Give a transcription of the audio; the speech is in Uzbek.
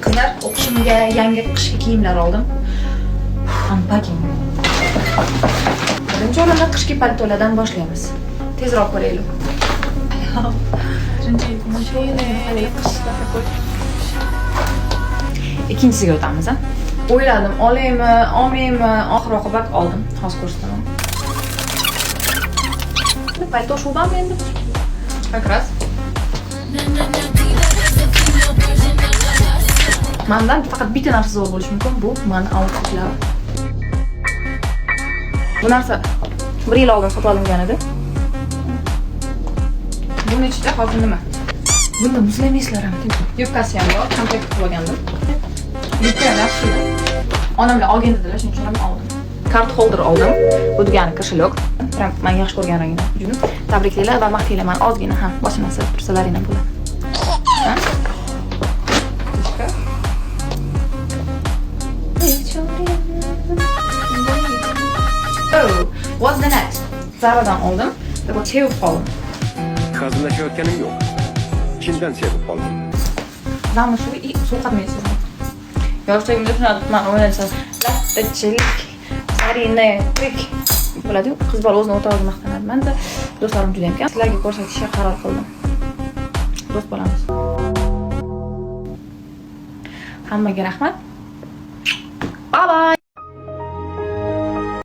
Qizlar, o'qishimga yangi qishki kiyimlar oldim. Unpacking. Birinchi o'rinda qishki paltolardan boshlaymiz. Tezroq ko'raylik. Qishda такой. Ikkinchisiga o'tamiz, a? O'yladim, olaymi, olmaymi, oxir oqibat oldim. Hozir ko'rsataman. Palto shubami endi? Как раз. Mandan faqat bitta narsa zo'r bo'lishi mumkin, bu mani outfitlarim. Bu narsa bir yil oldin sotib olingan edi. Buni ichida hozir nima? Bunda muzlamaysizlar ham. Yubkasi ham bor, komplekt qilib olgandim. Yubka ham yaxshi. Onamlar olgin dedilar, shuning uchun ham oldim. Card holder oldim. Bu degani кошелек. Прям men yaxshi ko'rgan rangda. Juda tabriklaylar va maqtaylar mani ozgina, ha, boshini silib tursalaring ham bo'ladi. Ha? Tishka. Oh, what's the next? Zaradan oldim. Такой sevib qoldim. Hazillashayotganim yo'q. Chindan sevib qoldim. Zamushiga и sovqatmaysiz. Yoshligimda shunaqa man o'ynasam, lattachilik, sarina, tik bo'ladi-yu, qiz bola o'zini o'ta o'zi maqtanadi. Manda do'stlarim juda ham kam. Sizlarga ko'rsatishga qaror qildim. Do'st bo'lamiz. Hammaga rahmat. Bye bye.